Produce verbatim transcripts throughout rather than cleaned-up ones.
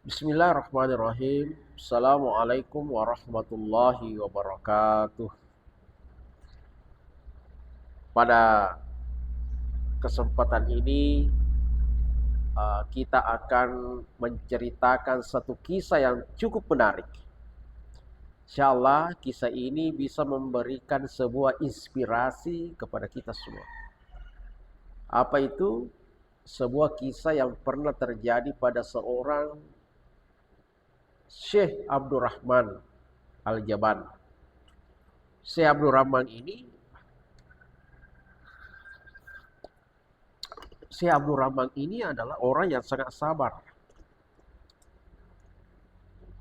Bismillahirrahmanirrahim. Assalamualaikum warahmatullahi wabarakatuh. Pada kesempatan ini, eh, kita akan menceritakan satu kisah yang cukup menarik. Insya Allah, kisah ini bisa memberikan sebuah inspirasi kepada kita semua. Apa itu? Sebuah kisah yang pernah terjadi pada seorang Syekh Abdurrahman Al-Jaban. Syekh Abdurrahman ini, Syekh Abdurrahman ini adalah orang yang sangat sabar.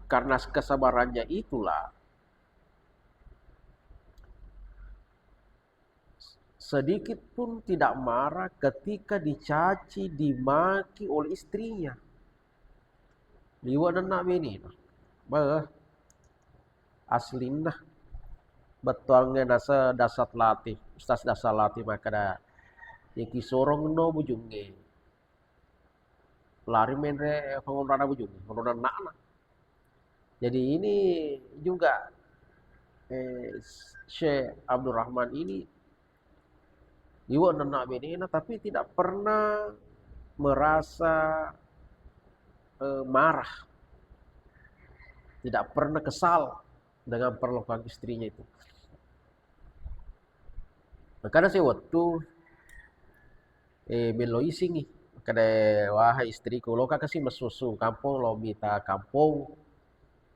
Karena kesabarannya itulah, sedikit pun tidak marah ketika dicaci, dimaki oleh istrinya. Liwe' nenna' benena. Beuh, aslinna. Bettuangnge nase Dasar Latih, Ustaz Dasar Latih makkeda, "Yaki sorongno bujungnge, lari menre' pangonrona bujungnge, onrona enna'na." Jadi ini juga, eh, Syekh Abdurrahman ini liwe' nenna' benena, tapi tidak pernah merasa, eh, marah, tidak pernah kesal dengan perlakuan istrinya itu. Makanya sewettu, eh, mello isingngi. Makkeda, "Wahai istriku, loka kasi messu-messu kampong, lo mita kampong,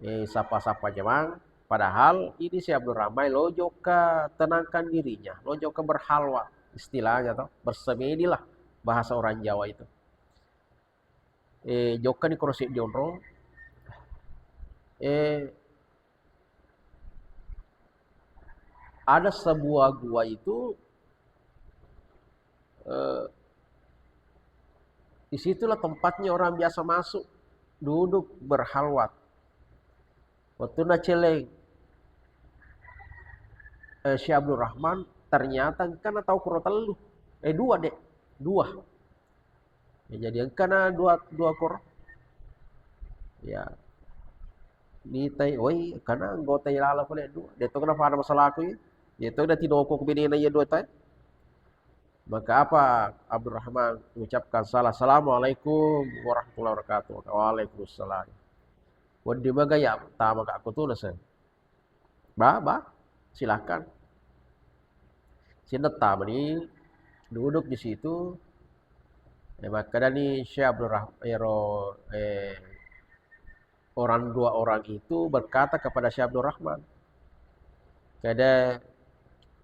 eh, sapa-sapa jamang." Padahal ini si Abdul Rahman lo jokka tenangkan dirinya, lo jokka berhalwat, istilahnya toh, bersemedilah bahasa orang Jawa itu. Eh, jokkani koro seddi onrong. Eh, ada sebuah gua itu, eh, disitulah tempatnya orang biasa masuk, duduk berhalwat. Wettunna celleng, eh, Syekh Abdul Rahman, ternyata engkana tau koro tellu. Eh, dua, Dek. Dua. Ya, jadi engkana dua, dua koro. Ya. Nitai, woi, engkana anggota laleng pole dua. De'to kena pada masalaku ya. De'to kena tinoko ku benena iya dua tai. Maka apa Abdurrahman mengucapkan salam, "Assalamualaikum warahmatullahi wabarakatuh." "Waalaikumsalam." Wedding maga ya, tama ka aku tu nase. Ba, ba, silakan. Sininna tamani, duduk di situ. Eh, makkedani Syekh Abdul Rah-, ero, eh, orang dua orang itu berkata kepada Syekh Abdul Rahman, "Kede,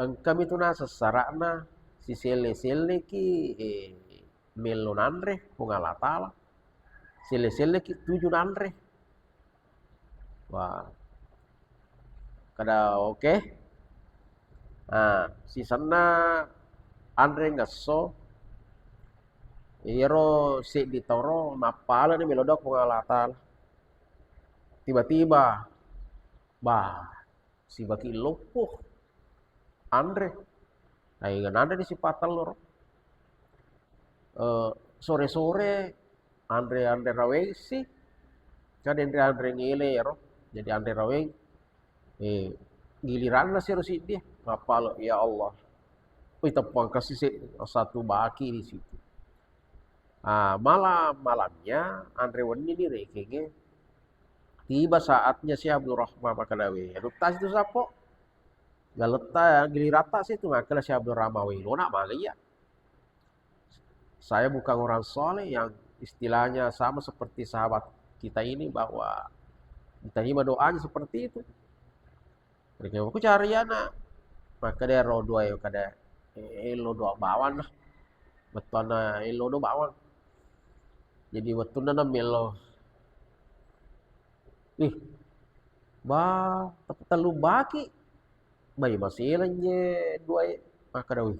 engkami tu naseng sara'na, siselle-selleki, eh, mello nanre Puang Allah Taala. Selle-selleki tuju nanre." Wah. Kada oke. Nah, sisenna anre ngesso, iyaro seddi toro mappaleni melo doang Puang Allah Taala. Tiba-tiba, bah, sibaki loppo. Anre. Ai, nanre ni sipatelloro. Eh, sore-sore anre-anre rawengsi. Kan anre-anre ngele ero. Jadi anre raweng. Eh, giliranna sero siddi. Mappalo, ya Allah. Wih, teppang kasi se-, satu baki di situ. Ah, malam-malamnya anre wenni ni rekengnge. Tiba saatnya si Abdul Rahman makkeda, "We, anu tasi tu sappo. Galetta, giliratta si tu," makkeda si Abdul Rahman, "We, lona male iya. Saya bukan orang soleh yang istilahnya sama seperti sahabat kita ini bahwa diterima doanya seperti itu." Rekeng ku cariyana. Makkeda ro dua e, kada, eh, elo doang bawang nah. Bettuanna elo doang bawang. Jadi wettunna na melo. Ih, ba, tapi tellu baki. Bai maseleng je dua e. Makkeda, wih.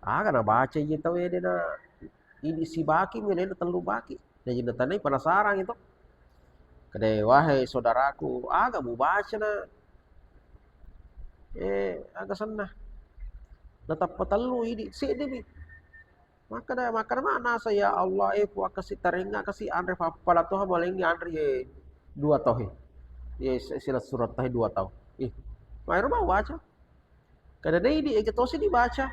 Aga nabaca iye tauwe de na idi sibaki mi, lena tellu baki. Jaji natanai penasaran itu. Kede, "Wahai saudaraku, aga mubaca na, eh, aga senna? Natappa tellu idi, seddi mi." Makkeda, makkeda manasa, "Ya Allah, eh, Puang, kasi tarengnga, kasi anre pappala toha malengngi anre, ye, dua tau, he. Ye, si-, sila surat tahe dua tau." Ih, maero bawaca. Kada na idi, ega tosi dibaca.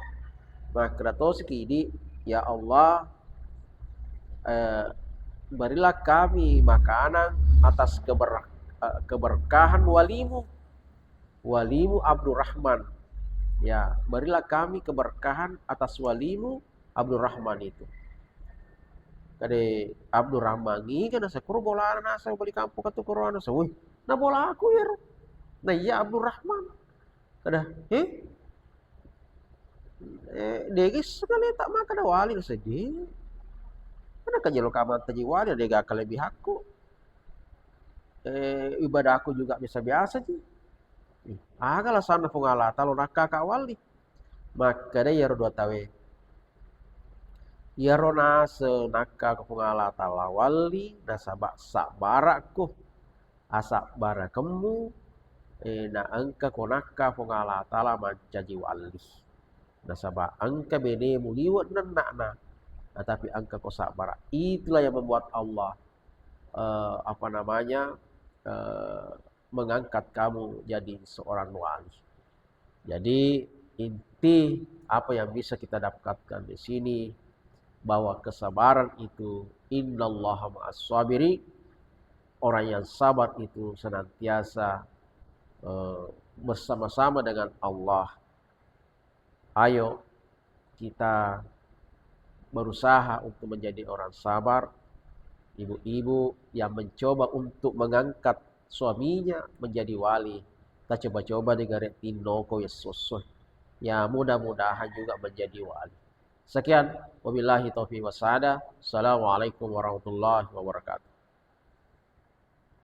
Makkeda tosi ki idi, "Ya Allah, eh, berilah kami makanan atas keber-, eh, keberkahan walimu, walimu Abdurrahman. Ya, berilah kami keberkahan atas walimu Abdurrahman itu." Kade Abdurrahman iga nasa kuro bolana nasa bali kampung katu kuro nasa, "Wih, na bolaku iyaro. Na iya Abdurrahman." Kada, "He? Eh, dege sekali tak makan wali nasa de. Kada kajelo kamanta ji wali, dega kelebihanku. Eh, ibadahku juga biasa-biasa ji." Aga lasanna Puang Allah Taala nakka ka wali? Makkeda iyaro dua tawe, "Iyaro naseng nakka ko Puang Allah Taala wali, nasaba sabbarakku. Asabbarakemmu, eh, na engka ko nakka Puang Allah Taala mancaji wali. Nasaba engka benemu liwe' nenna'na, na tapi engka ko sabbara." Itulah yang membuat Allah, eh, apa namanya, eh, mengangkat kamu jadi seorang wali. Jadi, inti apa yang bisa kita dapatkan di sini, bahwa kesabaran itu, "Innallaha ma'as sabiri", orang yang sabar itu senantiasa, eh, bersama-sama dengan Allah. Ayo kita berusaha untuk menjadi orang sabar. Ibu-ibu yang mencoba untuk mengangkat suaminya menjadi wali, tacoba-coba di gare tinnoko ya sosso. Ya, mudah-mudahan juga menjadi wali. Sekian, wabillahi taufiq wasada. Assalamualaikum warahmatullahi wabarakatuh.